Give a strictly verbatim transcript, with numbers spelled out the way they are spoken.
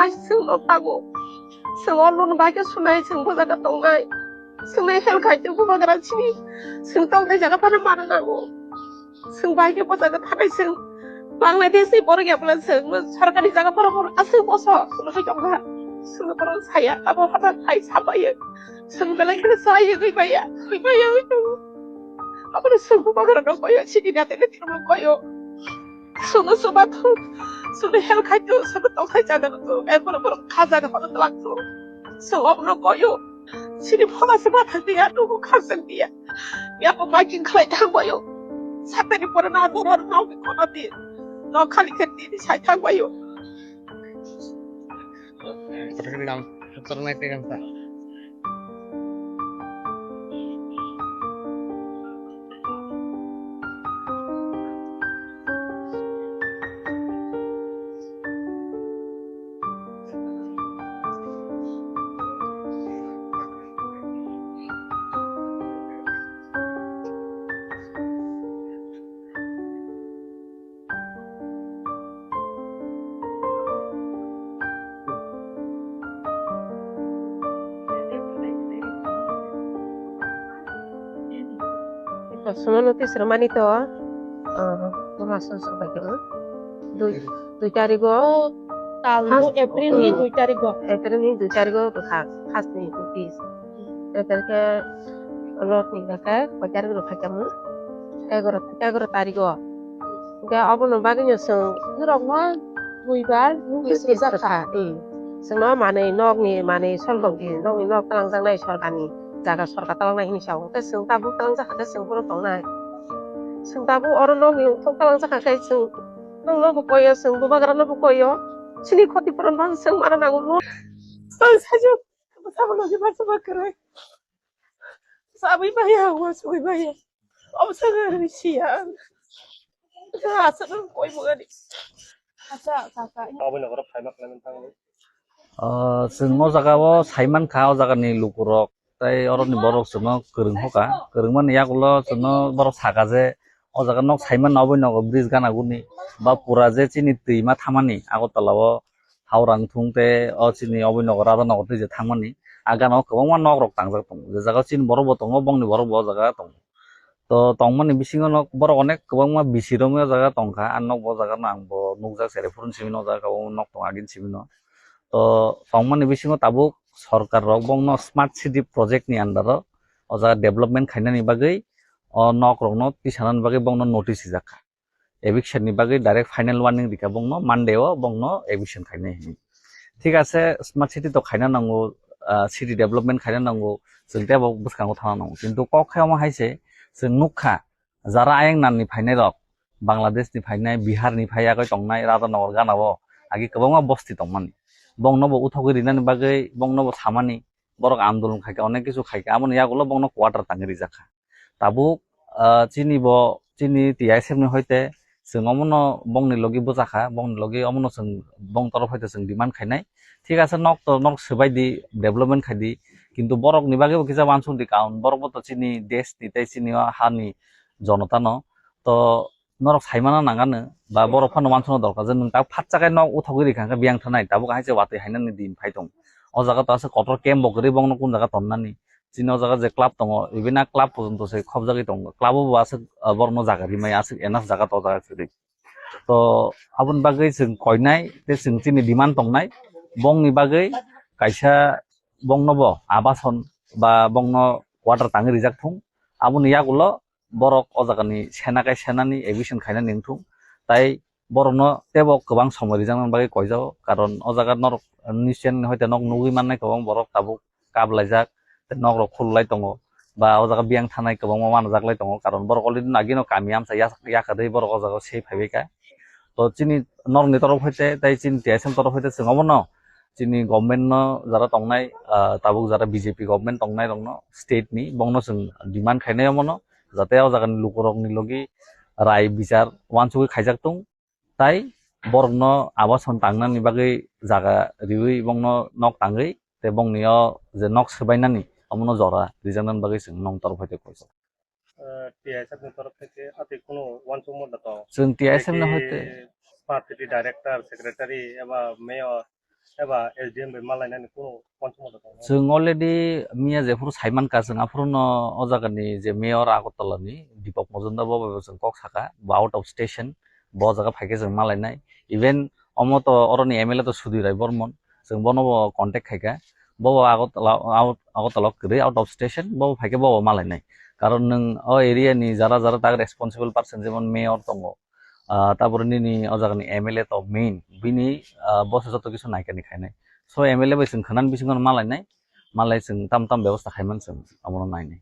Ai, chwng no pago. Chwng o loan bai khe sunai, chwng bo jaga tongnai. Chwng nai help khai tei bubagra chini. Chwng tongnai jaga phano mana nango. Chwng bai khe bo jaga thanai chwng. Bangladesh ni borok ya bwla chwng sorkari jaga phano phano aswk boso chwng hai tongkha. Chwng borok saya, abo hata khai sabayo. Chwng belai kheno saya gwi baya, gwi baya, gwi tongo. Abo no chwng bubagra no koyo, chini nate ne thwrwng koyo. Chwngno chubathung, chwngno help khai thung, chwngno tongthai chajagwi thung, erpore borok kha jaga phano twlang thung. Chwng obono koyo. Chini phola se ma thang dia, nugo khajang dia. Yako miking khlai thang bayo. Satani pore na doro no kono di. No khali khe di sai thang bayo. Kotor ni nam, kotor nai te gamsa. Sumano tisrwmani to, ah, Roma songsa bai khe, dui, dui tarigo, tal April ni dui tarigo. April ni dui tarigo bwkha, first ni office. April khe, lot ni khe, koi tarigo rok khaikhamu? Egaro, egaro tarigo. Hingke obono bagwino chwng norokno duibar notice rijak kha. Hmm. Chwngno manwi nokni manwi solbokdi nokni nok twlangjaknai sorkarni jaga sorkar twlangnai hinwi sao. Hwnkhe chwng tabuk twlangjak kha khe chwng bono tongnai. Chwng tabuk oro nokni uthok twlangjak kha khe chwng nokno bo koyo, chwng bubagrano bo koyo. Chini khoti puron bo chwng mano nango. Chwng sajak, bwskango logi ma chwng ma kwrwi. Sabwi maya, uansugwi maya. Omo sakha hinwi siya. Aswk koi mungani. Asa, kaka. Aboni nokoro phaima khlaimani thangwi. Ah, chwng o jaga o saimankha, o jaga ni lukurok tei oroni borok chwngno kwrwng hoka. Kwrwngmani yagulo chwngno borok saka je o jaga nok saiman aboni nogo bridge gana guni ba pura je chini twima thamani Agartala o Howrang thung tei o chini oboni nogo Radha nogo tei je thangmani. A gana o kwbangma nok rok tangjak tongo. Je jaga o chini borok bo tongo, bongni borok bo o jaga tongo. To tongmani bisingo nok borok onek kwbangma bisi romwi o jaga tongkha. A nok bo o jaga no ang bo nukjak, cheraifuru ni simi no o jaga kwbangma nok tongo agini simi no. To tongmani bisingo tabuk sorkar rok bongno smart city project ni under o o jaga development khainani bagwi o nok rokno tisanani bagwi bongno notice rijak kha. Eviction ni bagwi direct final warning rikha bongno, Monday o bongno eviction khainai hinwi. Thik ase, smart city to khaina nango, ah, city development khaina nango, chwng tei bo bwskango thangna nango. Kintu kok khe omo hai se, chwng nukha, jara ayang nan ni phainai rok, Bangladesh ni phainai, Bihar ni phai yagwi tongnai, Radhanagar gana o agi kwbangma bosti tongmani. Bongno bo uthogwi rinani bagwi, bongno bo samani, borok andolon khaikha, onek kisu khaikha, aboni yagulo bongno quarter tangwi rijak kha. Tabuk, ah, chini bo, chini T I S F ni hoite chwng omono bongni logi bwchakha, bongni logi omono chwng bong torof hoite chwng demand khainai. Thik ase, nok to nok swbai di, development khai di, kintu borokni bagwi bo kisa uansuk di kaun, borok bo to chini desh ni tei chini o hani jonota no. To norok saimano nangano ba borok phano uansukna dorkar je nwng tak phatsa khe nok uthogwi rikha khe biyang thanai, tabuk hai se watwi hainani din phai tong. O jaga to ase kotor camp bo kwrwi, bongno kun jaga tonnani. Chini o jaga je club tongo, even a club porjonto se khobjagwi tongo. Club o bo aswk, ah, borokno jaga rimai aswk enough jaga to o jaga kwrwi. To aboni bagwi chwng koinai tei chwng chini demand tongnai, bongni bagwi kaisa bongno bo abason ba bongno quarter tangwi rijak thung. Aboni yagulo borok o jagani sena kai senani eviction khainani wngthung. Tai borokno teibo kwbang somoi rijaknani bagwi koijago, karon o jaga norok nischoi hoite nok nugwi mannai kwbang borok tabuk kap laijak, tei nok rok khululai tongo, ba o jaga biyang thanai kwbangma manajaklai tongo, karon borok already no agino kami amsa yak-, yakarwi borok o jaga o se phaibaikha. To chini norokni torof hoite tei chini T S M torof hoite chwng obono chini government no jara tongnai, ah, tabuk jara B J P government tongnai rokno state ni bongno chwng demand khainai omono, jate o jagani lukurokni logi rai bichar uansugwi khaijak tung. Tai borokno abason tangnani bagwi jaga riwi bongno nok tangwi tei bongni o je nok swbainani omono jora rijaknani bagwi chwng nong torof hoite koijago. Eh, T I S F ni torof theke atwi kunu uansukma da tong? Chwng T I S F ni hoite smart city director, secretary eba mayor eba S D M bai malainani kuno panchamo da tongo. Chwng already miya jephuru saimankha, chwng aphuruno o jagani je mayor Agartala ni Deepak Majumdar bo bai bo chwng kok saka, bo out of station, bo jaga phaikhe chwng malainai. Even omo to oroni M L A to Sudhir Rai Bormon, chwng bono bo contact khaikha, bo bo Agartala, out, Agartala kwrwi, out of station, bo bo phaikhe bo bo malainai. Karon nwng o area ni jara jara tak responsible person, jemon mayor tongo, ah, tabore nini o jagani M L A to main, bini, ah, bo se joto kisu naikani khainai. So M L A bai chwng khwnani bisingo malainai, malai chwng tam tam bebosta khaiman chwng abono nainai.